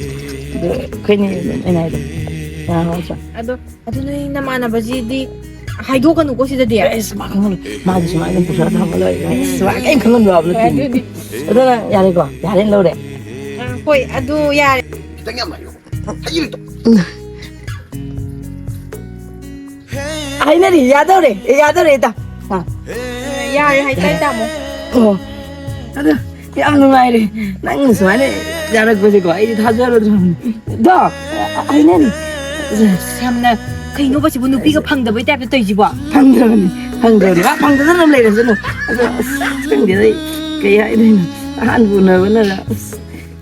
ꯑꯗꯣ ꯑꯩꯈꯣꯏꯅꯤ ꯑꯗꯨꯝ, ꯑꯩꯅ ꯍꯥꯏꯗꯣ, ꯌꯥꯔꯣꯏꯗ꯭ꯔꯣ? ꯑꯗꯣ, ꯑꯗꯨ ꯅꯣꯏ ꯅꯃꯥꯟꯅꯕꯁꯤꯗꯤ ꯍꯥꯏꯗꯣꯛꯀꯅꯨꯀꯣ ꯁꯤꯗꯗꯤ꯫ ꯑꯦꯁ, ꯃꯥ ꯈꯪꯍꯜꯂꯣꯏ꯫ ꯃꯥꯗꯤ ꯁꯨꯃꯥꯏꯅ ꯑꯗꯨꯝ ꯄꯩꯁꯥ ꯊꯝꯃ ꯂꯩꯔꯦ꯫ ꯑꯦꯁ, ꯃꯥ ꯀꯩꯝ ꯈꯪꯍꯟꯕ ꯌꯥꯕ ꯅꯠꯇꯦ꯫ ꯑꯗꯨꯅꯤ꯫ ꯑꯗꯨꯅ ꯌꯥꯔꯦꯀꯣ? ꯌꯥꯔꯦꯅ ꯂꯧꯔꯦ꯫ ꯑ, ꯍꯣꯏ, ꯑꯗꯨ ꯌꯥꯔꯦ꯫ ꯈꯤꯇꯪ ꯌꯥꯝ ꯍꯥꯏꯌꯨ꯫ ꯍꯥꯏꯖꯤꯜꯂꯤꯗꯣ꯫ ꯍꯥꯏꯅꯔꯤ, ꯌꯥꯗꯧꯔꯦ꯫ ꯑꯦ, ꯌꯥꯗꯧꯔꯦ, ꯏꯇꯥ꯫ ꯑ꯫ ꯌꯥꯔꯦ ꯍꯥꯏꯇꯥꯏ, ꯇꯥꯃꯣ꯫ ꯑꯣ꯫ ꯑꯗꯨ ꯌꯥꯝ ꯅꯨꯡꯉꯥꯏꯔꯦ꯫ ꯅꯪꯅ ꯁꯨꯃꯥꯏꯅ ꯌꯥꯔꯛꯄꯁꯦꯀꯣ, ꯑꯩꯗꯤ ꯊꯥꯖꯔꯨꯗ꯭ꯔꯕꯅꯤ꯫ ꯑꯗꯣ, ꯑ, ꯍꯥꯏꯅꯔꯤ꯫ ꯌꯥꯝꯅ ꯀꯩꯅꯣꯕ ꯁꯤꯕꯨ, ꯅꯨꯄꯤꯒ ꯐꯪꯗꯕꯩ ꯇꯥꯏꯞꯇ ꯇꯧꯔꯤꯁꯤꯕꯣ? ꯐꯪꯗ꯭ꯔꯕꯅꯤ, ꯐꯪꯗ꯭ꯔꯕꯅꯤ꯫ ꯃꯥ ꯐꯪꯗꯗꯅ ꯑꯗꯨꯝ ꯂꯩꯔꯁꯅꯨ꯫ ꯑꯗꯣ, ꯑꯁ, ꯈꯪꯗꯦꯗ, ꯑꯩ ꯀꯩ ꯍꯥꯏꯗꯣꯏꯅꯣ꯫ ꯑꯍꯥꯟꯕ ꯎꯅꯕꯅꯔ꯫ ꯑꯁ,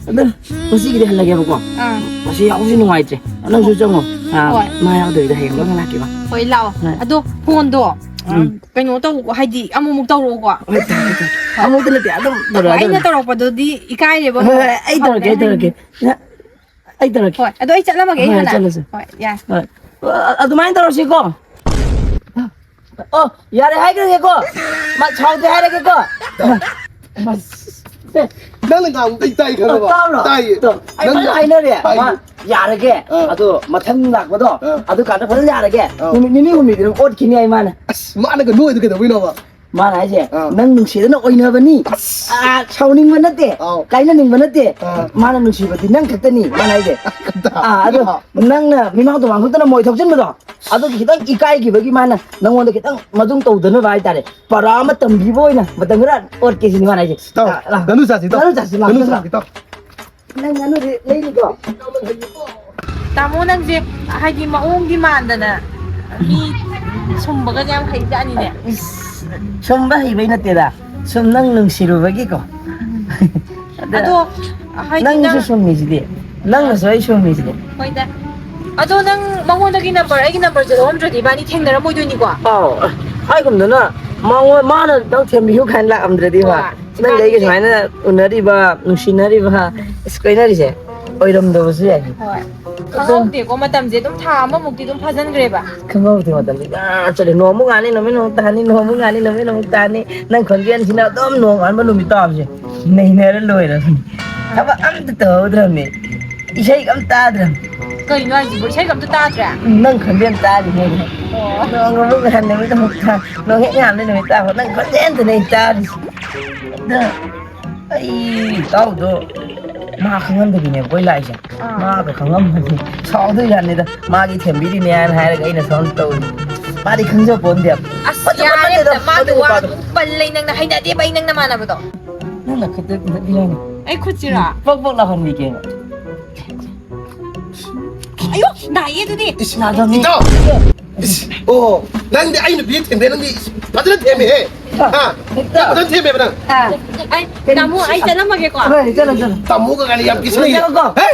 ꯑꯗꯣ, ꯉꯁꯤꯒꯤꯗꯤ ꯍꯜꯂꯒꯦꯕꯀꯣ꯫ ꯑꯥ꯫ ꯉꯁꯤ ꯌꯥꯎꯕꯁꯤ ꯅꯨꯡꯉꯥꯏꯇ꯭ꯔꯦ꯫ ꯅꯪꯁꯨ ꯆꯪꯉꯣ꯫ ꯑꯥ, ꯍꯣꯏ꯫ ꯃꯥ ꯌꯥꯎꯗꯕꯤꯗ ꯍꯌꯦꯡ ꯂꯧꯅ ꯂꯥꯛꯀꯦꯕ꯫ ꯍꯣꯏ, ꯂꯥꯛꯑꯣ꯫ ꯍꯣꯏ꯫ ꯑꯗꯣ, ꯐꯣꯟꯗꯣ, ꯎꯝ꯫ ꯀꯩꯅꯣ ꯇꯧ, ꯍꯥꯏꯗꯤ, ꯑꯃꯨꯛꯃꯨꯛ ꯇꯧꯔꯛꯎꯀꯣ꯫ ꯍꯣꯏ, ꯇꯧꯔꯛꯀꯦ, ꯇꯧꯔꯛꯀꯦ꯫ ꯑꯃꯨꯛꯇ ꯅꯠꯇꯦ, ꯑꯗꯨꯝ ꯍꯣꯏ, ꯑꯩꯅ ꯇꯧꯔꯛꯑꯗꯕꯅꯤ꯫ ꯇꯧꯔꯛꯄꯗꯨꯗꯤ ꯏꯀꯥꯏꯔꯦꯕ꯫ ꯍꯣꯏ, ꯍꯣꯏ, ꯑꯩ ꯇꯧꯔꯛꯀꯦ, ꯑꯩ ꯇꯧꯔꯛꯀꯦ꯫ ꯅ-, ꯑꯩ ꯇꯧꯔꯛꯀꯦ꯫ ꯍꯣꯏ, ꯑꯗꯣ ꯑꯩ ꯆꯠꯂꯝꯃꯒꯦ, ꯑꯩ ꯍꯣꯏ, ꯍꯥꯟꯅ꯫ ꯆꯠꯂꯁꯦ꯫ ꯍꯣꯏ, ꯌꯥꯏ꯫ ꯍꯣꯏ꯫ ꯑ-, ꯑꯗꯨꯃꯥꯏꯅ ꯇꯧꯔꯁꯤꯀꯣ꯫ ꯑꯣ, ꯌꯥꯔꯦ ꯍꯥꯏꯈ꯭ꯔꯒꯦꯀꯣ꯫ ꯃꯥ ꯁꯥꯎꯗꯦ ꯍꯥꯏꯔꯒꯦꯀꯣ꯫ ꯅꯪꯅ ꯉꯥꯡꯕꯗꯩ ꯇꯥꯏ ꯈꯪꯉꯕ? ꯇꯥꯕ꯭ꯔꯣ? ꯇꯥꯏꯌꯦ꯫ ꯇꯣ, ꯑꯩ ꯅꯪꯅ ꯐꯖꯅ ꯍꯥꯏꯅꯔꯦ꯫ ꯇꯥꯏꯌꯦ꯫ ꯃꯥ ꯌꯥꯔꯒꯦ꯫ ꯑꯥ꯫ ꯑꯗꯣ ꯃꯊꯪ ꯂꯥꯛꯄꯗꯣ, ꯑꯥ꯫ ꯑꯗꯨꯀꯥꯟꯗ ꯐꯖꯅ ꯌꯥꯔꯒꯦ꯫ ꯑꯥ꯫ ꯅꯨꯃꯤꯠ ꯅꯤꯅꯤ ꯍꯨꯝꯅꯤꯗꯤ ꯑꯗꯨꯝ ꯑꯣꯠꯈꯤꯅꯤ ꯑꯩ ꯃꯥꯅ꯫ ꯑꯁ, ꯃꯥꯅꯒ ꯅꯣꯏꯗꯣ ꯀꯩꯗꯧꯕꯩꯅꯣꯕ? ꯃꯥꯅ ꯍꯥꯏꯁꯦ, ꯑꯥ꯫ "ꯅꯪ ꯅꯨꯡꯁꯤꯗꯅ ꯑꯣꯏꯅꯕꯅꯤ꯫ ꯑꯁ꯫ ꯑꯥ, ꯁꯥꯎꯅꯤꯡꯕ ꯅꯠꯇꯦ, ꯑꯥꯎ꯫ ꯀꯥꯏꯅꯅꯤꯡꯕ ꯅꯠꯇꯦ꯫ ꯑꯥ꯫ ꯃꯥꯅ ꯅꯨꯡꯁꯤꯕꯗꯤ ꯅꯪ ꯈꯛꯇꯅꯤ", ꯃꯥꯅ ꯍꯥꯏꯁꯦ꯫ ꯑꯥ, ꯑꯗꯣ ꯑꯥ꯫ ꯅꯪꯅ ꯃꯤꯃꯥꯡ ꯇꯨꯃꯥꯡ ꯊꯣꯛꯇꯅ ꯃꯣꯏ ꯊꯣꯛꯆꯤꯟꯕꯗꯣ, ꯑꯗꯨꯒꯤ ꯈꯤꯇꯪ ꯏꯀꯥꯏꯈꯤꯕꯒꯤ ꯃꯥꯅ ꯅꯪꯉꯣꯟꯗ ꯈꯤꯇꯪ ꯃꯗꯨꯝ ꯇꯧꯗꯅꯕ ꯍꯥꯏꯇꯥꯔꯦ, ꯄꯔꯥ ꯑꯃ ꯇꯝꯕꯤꯕ ꯑꯣꯏꯅ ꯃꯇꯝ ꯈꯔ ꯑꯣꯠꯀꯦ ꯁꯤꯅꯤ ꯃꯥꯅ ꯍꯥꯏꯁꯦ꯫ ꯇꯥꯎ, ꯑꯥ, ꯑꯥ꯫ ꯉꯥꯅꯨ ꯆꯥꯁꯤ, ꯇꯥꯎ꯫ ꯉꯥꯅꯨ ꯆꯥꯁꯤ, ꯂꯥꯛꯑꯣ, ꯉꯥꯅꯨ ꯆꯥꯁꯤ, ꯇꯥꯎ꯫ ꯅꯪ ꯉꯥꯅꯨꯗꯤ ꯂꯩꯅꯤꯀꯣ? ꯇꯥꯃꯣ, ꯅꯪꯁꯦ ꯍꯥꯏꯗꯤ ꯃꯑꯣꯡꯗꯤ ꯃꯥꯟꯗꯅ ꯃꯤ ꯁꯨꯝꯕꯒꯁꯦ ꯌꯥꯝ ꯍꯩꯖꯥꯠꯅꯤꯅꯦ꯫ ꯏꯁ, ꯁꯨꯝꯕ ꯍꯩꯕꯩ ꯅꯠꯇꯦꯗ, ꯁꯨꯝ ꯅꯪ ꯅꯨꯡꯁꯤꯔꯨꯕꯒꯤꯀꯣ꯫ ꯑꯗ ꯑꯗꯣ, ꯍꯥꯏꯗꯤ ꯅꯪꯁꯨ ꯅꯪ ꯁꯨꯝꯃꯤꯁꯤꯗꯤ, ꯅꯪꯅꯁꯨ ꯑꯩ ꯁꯨꯝꯃꯤꯁꯤꯗꯤ꯫ ꯍꯣꯏꯗ꯫ ꯑꯗꯣ ꯅꯪ ꯃꯉꯣꯟꯗꯒꯤ ꯅꯝꯕꯔ, ꯑꯩꯒꯤ ꯅꯝꯕꯔꯁꯦ ꯂꯧꯔꯝꯗ꯭ꯔꯗꯤ ꯏꯕꯥꯅꯤ ꯊꯦꯡꯅꯔꯝꯃꯣꯏꯗꯣꯏꯅꯤꯀꯣ? ꯑꯥꯎ, ꯍꯥꯏꯒꯨꯝꯗꯅ ꯃꯉꯣꯟ-, ꯃꯥꯅ ꯅꯪ ꯊꯦꯝꯕꯤꯌꯨ ꯀꯥꯏꯅ ꯂꯥꯛꯑꯝꯗ꯭ꯔꯗꯤ ꯍꯣꯏ꯫ ꯅꯪꯒ ꯑꯩꯒ ꯏꯕꯥꯅꯤꯁꯦ ꯁꯨꯃꯥꯏꯅ ꯎꯅꯔꯤꯕ, ꯅꯨꯡꯁꯤꯅꯔꯤꯕ, ꯑꯁ, ꯀꯣꯏꯅꯔꯤꯁꯦ ꯑꯣꯏꯔꯝꯗꯕꯁꯨ ꯌꯥꯏ꯫ ꯍꯣꯏ꯫ ꯑꯗꯨꯝ ꯈꯪꯍꯧꯗꯦꯀꯣ, ꯃꯇꯝꯁꯦ ꯑꯗꯨꯝ ꯊꯥ ꯑꯃꯃꯨꯛꯇꯤ ꯑꯗꯨꯝ ꯐꯥꯖꯤꯟꯈ꯭ꯔꯦꯕ꯫ ꯈꯪꯍꯧꯗꯦ, ꯃꯇꯝꯁꯦ ꯖꯔ ꯆꯠꯂꯦ꯫ ꯅꯣꯡꯃꯨꯛ ꯉꯥꯅꯤ, ꯅꯨꯃꯤꯠ ꯑꯃꯨꯛ ꯇꯥꯅꯤ, ꯅꯣꯡꯃꯨꯛ ꯉꯥꯅꯤ, ꯅꯨꯃꯤꯠ ꯑꯃꯨꯛ ꯇꯥꯅꯤ꯫ ꯅꯪ ꯈꯣꯟꯖꯦꯜꯁꯤꯅ ꯑꯗꯨꯝ ꯅꯣꯡꯉꯥꯟꯕ ꯅꯨꯃꯤꯠ ꯇꯥꯕꯁꯦ ꯅꯩꯅꯔ ꯂꯣꯏꯔꯕꯅꯤ꯫ ꯊꯕꯛ ꯑꯝꯇ ꯇꯧꯍꯧꯗ꯭ꯔꯕꯅꯤ, ꯏꯁꯩꯒ ꯑꯝꯇ ꯇꯥꯗ꯭ꯔꯕꯅꯤ꯫ ꯀꯩꯅꯣ ꯍꯥꯏꯁꯤꯕꯣ? ꯏꯁꯩꯒ ꯑꯝꯇ ꯇꯥꯗ꯭ꯔꯦ? ꯎꯝ, ꯅꯪ ꯈꯣꯟꯖꯦꯜ ꯇꯥꯔꯤꯅꯦ ꯑꯩꯅ꯫ ꯑꯣ꯫ ꯅꯣꯡꯉꯥꯟꯕ ꯅꯨꯃꯤꯠ ꯇꯥꯐꯥꯎ, ꯅꯪ ꯈꯣꯟꯖꯦꯜꯗꯨꯅꯦ ꯑꯩ ꯇꯥꯔꯤꯁꯦ꯫ ꯑꯗ ꯑꯩ ꯏꯇꯥꯎꯗꯣ ꯃꯥ ꯈꯪꯍꯟꯗꯕꯤꯅꯦꯕ ꯑꯩꯈꯣꯏ ꯂꯥꯛꯏꯁꯦ꯫ ꯑꯥ꯫ ꯃꯥꯒ ꯈꯪꯉꯝꯃꯗꯤ ꯁꯥꯎꯗꯣꯏ ꯖꯥꯠꯅꯤꯗ꯫ ꯃꯥꯒꯤ ꯊꯦꯝꯕꯤꯔꯤꯅꯦ ꯍꯥꯏꯅ ꯍꯥꯏꯔꯒ ꯑꯩꯅ ꯁꯣꯝ ꯇꯧꯔꯤ꯫ ꯃꯥꯗꯤ ꯈꯪꯖ ꯄꯣꯟꯗꯦꯕ꯫ ꯑꯁ, ꯐꯠꯇꯕ ꯌꯥꯔꯦ, ꯅꯠꯇꯦꯗ, ꯅꯃꯥꯒꯤ ꯃꯗꯨ ꯋꯥ ꯅꯨꯄꯥꯗꯣ꯫ ꯑꯗꯨꯝ ꯄꯜꯂꯦ, ꯅꯪꯅ ꯍꯩꯅꯗꯦꯕ ꯑꯩ ꯅꯪ ꯅꯃꯥꯟꯅꯕꯗꯣ꯫ ꯅꯪꯅ ꯈꯨꯠꯇ ꯈꯨꯠꯇ ꯄꯤꯔꯝꯃꯤ꯫ ꯑꯩ ꯈꯨꯠꯁꯤꯔꯣ? ꯄꯛ ꯄꯛ ꯂꯥꯎꯍꯟꯕꯤꯒꯦꯕ꯫ ꯑꯌꯣ, ꯅꯥꯏꯌꯦ ꯑꯗꯨꯗꯤ꯫ ꯏꯁ, ꯅꯥꯗꯕꯅꯤ꯫ ꯏꯇꯥꯎ! ꯏꯁ, ꯑꯣ, ꯅꯪꯗꯤ ꯑꯩ ꯅꯨꯄꯤ ꯊꯦꯝꯕꯤ, ꯅꯪꯗꯤ ꯏꯁ, ꯐꯖꯅ ꯊꯦꯝꯃꯤꯍꯦ꯫ ꯍꯥ? ꯍꯦꯛꯇ꯫ ꯐꯖꯅ ꯊꯦꯝꯃꯦꯕ ꯅꯪ꯫ ꯑꯥ꯫ ꯑꯩ, ꯇꯥꯃꯣ, ꯑꯩ ꯆꯠꯂꯝꯃꯒꯦꯀꯣ꯫ ꯍꯣꯏ, ꯆꯠꯂꯣ, ꯆꯠꯂꯣ꯫ ꯇꯥꯃꯣꯒ ꯀꯥꯏꯅ ꯌꯥꯝ ꯀꯤꯁꯤꯟꯅꯩꯌꯦ꯫ ꯆꯠꯂꯣꯀꯣ꯫ ꯍꯦ?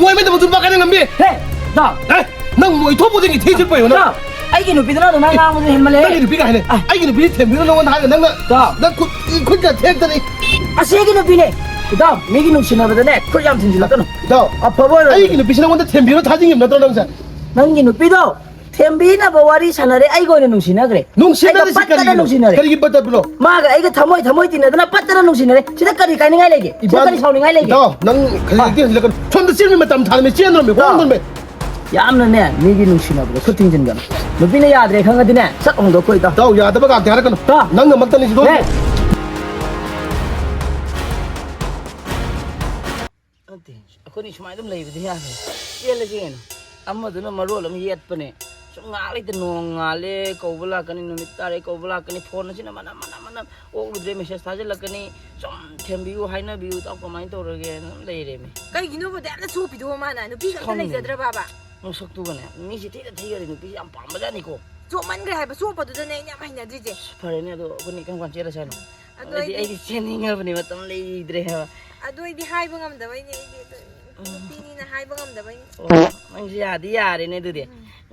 ꯃꯣꯏ ꯑꯃꯗ ꯃꯆꯨꯝ ꯄꯥꯛꯀꯅꯤ ꯉꯝꯕꯤ꯫ ꯍꯦ, ꯇꯥꯎ꯫ ꯍꯦ? ꯅꯪ ꯃꯣꯏ ꯊꯣꯛꯄꯗꯒꯤ ꯊꯤ ꯆꯠꯄ ꯌꯦꯡꯉꯣ ꯅꯪ꯫ ꯇꯥꯎ꯫ ꯑꯩꯒꯤ ꯅꯨꯄꯤꯗꯨꯅ ꯑꯗꯨꯃꯥꯏꯅ ꯉꯥꯡꯕꯗꯨ ꯍꯦꯟꯃꯜꯂꯦ꯫ ꯅꯪꯒꯤ ꯅꯨꯄꯤꯒ ꯍꯥꯏꯅꯦ꯫ ꯑꯥ꯫ ꯑꯩꯒꯤ ꯅꯨꯄꯤꯗꯤ ꯊꯦꯝꯕꯤꯔꯣ ꯅꯉꯣꯟꯗ ꯍꯥꯏꯔꯒ ꯅꯪꯅ, ꯇꯥꯎ꯫ ꯅꯪ ꯈꯨꯠ, ꯈꯨꯠꯀ ꯊꯦꯛꯇꯅꯤ꯫ ꯑꯁꯤ ꯑꯩꯒꯤ ꯅꯨꯄꯤꯅꯦ꯫ ꯏꯇꯥꯎ, ꯃꯤꯒꯤ ꯅꯨꯡꯁꯤꯅꯕꯗꯅꯦ, ꯈꯨꯠ ꯌꯥꯝ ꯊꯤꯟꯖꯤꯜꯂꯛꯀꯅꯨ꯫ ꯏꯇꯥꯎ, ꯑꯐꯕ ꯑꯣꯏꯔꯣ꯫ ꯑꯩꯒꯤ ꯅꯨꯄꯤꯁꯤ ꯅꯉꯣꯟꯗ ꯊꯦꯝꯕꯤꯔꯣ ꯊꯥꯖꯤꯟꯈꯤꯕ ꯅꯠꯇ꯭ꯔꯣ ꯅꯪꯁꯦ? ꯅꯪꯒꯤ ꯅꯨꯄꯤꯗꯣ ꯊꯦꯝꯕꯤꯅꯕ ꯋꯥꯔꯤ ꯁꯥꯟꯅꯔꯦ, ꯑꯩꯒ ꯑꯣꯏꯅ ꯅꯨꯡꯁꯤꯅꯈ꯭ꯔꯦ꯫ ꯅꯨꯡꯁꯤꯅꯔꯤꯁꯤ ꯑꯩꯒ ꯄꯠꯇꯅ ꯀꯔꯤꯒꯤꯅꯣ? ꯅꯨꯡꯁꯤꯅꯔꯦ꯫ ꯀꯔꯤꯒꯤ ꯄꯠꯇꯕꯅꯣ? ꯃꯥꯒ ꯑꯩꯒ ꯊꯃꯣꯏ ꯊꯃꯣꯏ ꯇꯤꯟꯅꯗꯅ ꯄꯠꯇꯅ ꯅꯨꯡꯁꯤꯅꯔꯦ꯫ ꯁꯤꯗ ꯀꯔꯤ ꯀꯥꯏꯅꯤꯡꯉꯥꯏ ꯂꯩꯒꯦ? ꯁꯤꯗ ꯏꯕꯥ-, ꯀꯔꯤ ꯁꯥꯎꯅꯤꯡꯉꯥꯏ ꯂꯩꯒꯦ? ꯏꯇꯥꯎ, ꯅꯪ ꯈꯖꯤꯛ ꯑꯥ꯫ ꯍꯦꯛꯇ ꯍꯦꯟꯖꯤꯜꯂꯛꯀꯅꯨ꯫ ꯁꯣꯝꯗ ꯆꯦꯟꯕꯩ ꯃꯇꯝ ꯊꯥꯔꯝꯃꯤ, ꯆꯦꯟꯗ꯭ꯔꯝꯃꯤ, ꯏꯇꯥꯎ꯫ ꯍꯣꯡꯗ꯭ꯔꯝꯃꯤ꯫ ꯌꯥꯝꯅꯅꯦ, ꯃꯤꯒꯤ ꯅꯨꯡꯁꯤꯅꯕꯗ ꯈꯨꯠ ꯊꯤꯡꯖꯤꯟꯒꯅꯨ꯫ ꯅꯨꯄꯤꯅ ꯌꯥꯗ꯭ꯔꯦ ꯈꯪꯉꯗꯤꯅꯦ, ꯁꯠ ꯍꯣꯡꯗꯣꯛꯈꯣ, ꯏꯇꯥꯎ꯫ ꯏꯇꯥꯎ, ꯌꯥꯗꯕ ꯉꯥꯛꯇ ꯍꯥꯏꯔꯛꯀꯅꯨ꯫ ꯏꯇꯥꯎ꯫ ꯅꯪꯅꯃꯛꯇꯅꯤ ꯁꯤꯗꯣ꯫ ꯍꯦ! ꯅꯠꯇꯦ, ꯑꯩꯈꯣꯏꯅꯤ ꯁꯨꯃꯥꯏꯅ ꯑꯗꯨꯝ ꯂꯩꯕꯗꯤ ꯌꯥꯔꯣꯏ꯫ ꯆꯦꯜꯂꯁꯤ ꯀꯩꯅꯣ꯫ ꯑꯃꯗꯨꯅ ꯃꯔꯣꯜ ꯑꯃ ꯌꯦꯠꯄꯅꯦ꯫ ꯁꯨꯝ ꯉꯥꯏꯍꯥꯛ ꯂꯩꯇ ꯅꯣꯡ ꯉꯥꯜꯂꯦ ꯀꯧꯕ ꯂꯥꯛꯀꯅꯤ, ꯅꯨꯃꯤꯠ ꯇꯥꯔꯦ ꯀꯧꯕ ꯂꯥꯛꯀꯅꯤ, ꯐꯣꯟ ꯑꯁꯤꯅ ꯃꯅꯝ, ꯃꯅꯝ, ꯃꯅꯝ ꯑꯣꯛꯂꯨꯗ꯭ꯔꯦ message ꯊꯥꯖꯤꯜꯂꯛꯀꯅꯤ꯫ ꯁꯨꯝ ꯊꯦꯝꯕꯤꯌꯨ, ꯍꯥꯏꯅꯕꯤꯌꯨ, ꯏꯇꯥꯎ ꯀꯃꯥꯏꯅ ꯇꯧꯔꯒꯦꯅ ꯑꯗꯨꯝ ꯂꯩꯔꯦꯃꯤ꯫ ꯀꯩꯒꯤꯅꯣꯕ ꯑꯗꯨꯛ ꯌꯥꯝꯅ ꯆꯣꯞꯄꯤꯗꯨꯕꯣ ꯃꯥꯅ? ꯅꯨꯄꯤꯒ ꯑꯝꯇ ꯈꯪꯗꯦ꯫ ꯂꯩꯖꯗ꯭ꯔꯕꯕ? ꯃꯁꯛꯇꯨꯒꯅꯦ, ꯃꯤꯁꯦ ꯊꯤꯅ ꯊꯤꯈꯔꯦ, ꯅꯨꯄꯤꯁꯦ ꯌꯥꯝ ꯄꯥꯝꯕꯖꯥꯠꯅꯤꯀꯣ꯫ ꯆꯣꯞꯃꯟꯈ꯭ꯔꯦ ꯍꯥꯏꯕ, ꯆꯣꯞꯄꯗꯨꯗꯅꯦ ꯑꯩꯅ ꯌꯥꯝ ꯍꯩꯅꯗ꯭ꯔꯤꯁꯦ꯫ ꯐꯔꯦꯅꯦ, ꯑꯗꯣ ꯑꯩꯈꯣꯏꯅꯤ ꯀꯔꯝ ꯀꯥꯟ ꯆꯦꯜꯂꯁꯦ ꯍꯥꯏꯅꯣ? ꯑꯗꯣ ꯑꯩꯗꯤ, ꯑꯩꯗꯤ ꯑꯩꯗꯤ ꯆꯦꯟꯅꯤꯡꯉꯕꯅꯤ, ꯃꯇꯝ ꯂꯩꯇ꯭ꯔꯦ ꯍꯥꯏꯕ꯫ ꯑꯗꯨ ꯑꯩꯗꯤ ꯍꯥꯏꯕ ꯉꯝꯗꯕꯩꯅꯦ, ꯑꯩꯗꯤ ꯑꯗꯨ ꯎꯝ꯫ ꯅꯨꯄꯤꯅꯤꯅ ꯍꯥꯏꯕ ꯉꯝꯗꯕꯩꯅꯦ꯫ ꯑꯣ, ꯅꯪꯁꯨ ꯌꯥꯗꯤ ꯌꯥꯔꯦꯅꯦ ꯑꯗꯨꯗꯤ꯫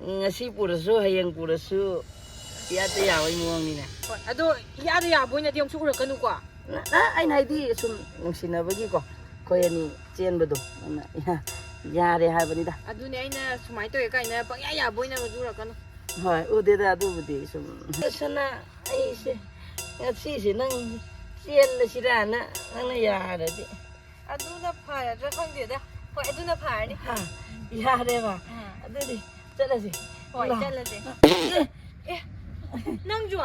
ꯎꯝ꯫ ꯉꯁꯤ ꯄꯨꯔꯁꯨ, ꯍꯌꯦꯡ ꯄꯨꯔꯁꯨ, ꯏꯌꯥꯗ ꯌꯥꯕꯒꯤ ꯃꯑꯣꯡꯅꯤꯅꯦ꯫ ꯍꯣꯏ, ꯑꯗꯣ ꯏꯌꯥꯗ ꯌꯥꯕ ꯑꯣꯏꯅꯗꯤ ꯑꯃꯨꯛꯁꯨ ꯎꯔꯛꯀꯅꯨꯀꯣ꯫ ꯅ-, ꯑ, ꯑꯩꯅ ꯍꯥꯏꯗꯤ ꯁꯨꯝ ꯅꯨꯡꯁꯤꯅꯕꯒꯤꯀꯣ, ꯑꯩꯈꯣꯏ ꯑꯅꯤ ꯆꯦꯟꯕꯗꯣ, ꯑꯗꯨꯅ ꯌꯥ-, ꯌꯥꯔꯦ ꯍꯥꯏꯕꯅꯤꯗ꯫ ꯑꯗꯨꯅꯦ ꯑꯩꯅ ꯁꯨꯃꯥꯏꯅ ꯇꯧꯋꯦ ꯀꯥꯏꯅ ꯄꯪꯌꯥ ꯌꯥꯕ ꯑꯣꯏꯅ ꯑꯃꯨꯛꯁꯨ ꯎꯔꯛꯀꯅꯨ꯫ ꯍꯣꯏ, ꯎꯗꯦꯗ ꯑꯗꯨꯕꯨꯗꯤ ꯁꯨꯝ꯫ ꯁꯅꯥ, ꯑꯩꯁꯦ ꯉꯁꯤꯁꯦ ꯅꯪ ꯆꯦꯜꯂꯁꯤꯔꯥꯅ ꯅꯪꯅ ꯌꯥꯔꯗꯤ꯫ ꯑꯗꯨꯅ ꯐꯔꯗ꯭ꯔꯥ ꯈꯪꯗꯦꯗ꯫ ꯍꯣꯏ, ꯑꯗꯨꯅ ꯐꯔꯅꯤ꯫ ꯍꯥ, ꯌꯥꯔꯦꯕ꯫ ꯑꯥ, ꯑꯗꯨꯗꯤ ꯆꯠꯂꯁꯤ꯫ ꯍꯣꯏ, ꯂꯥꯛꯑꯣ꯫ ꯆꯠꯂꯁꯦ꯫ ꯑꯦ, ꯅꯪꯁꯨ?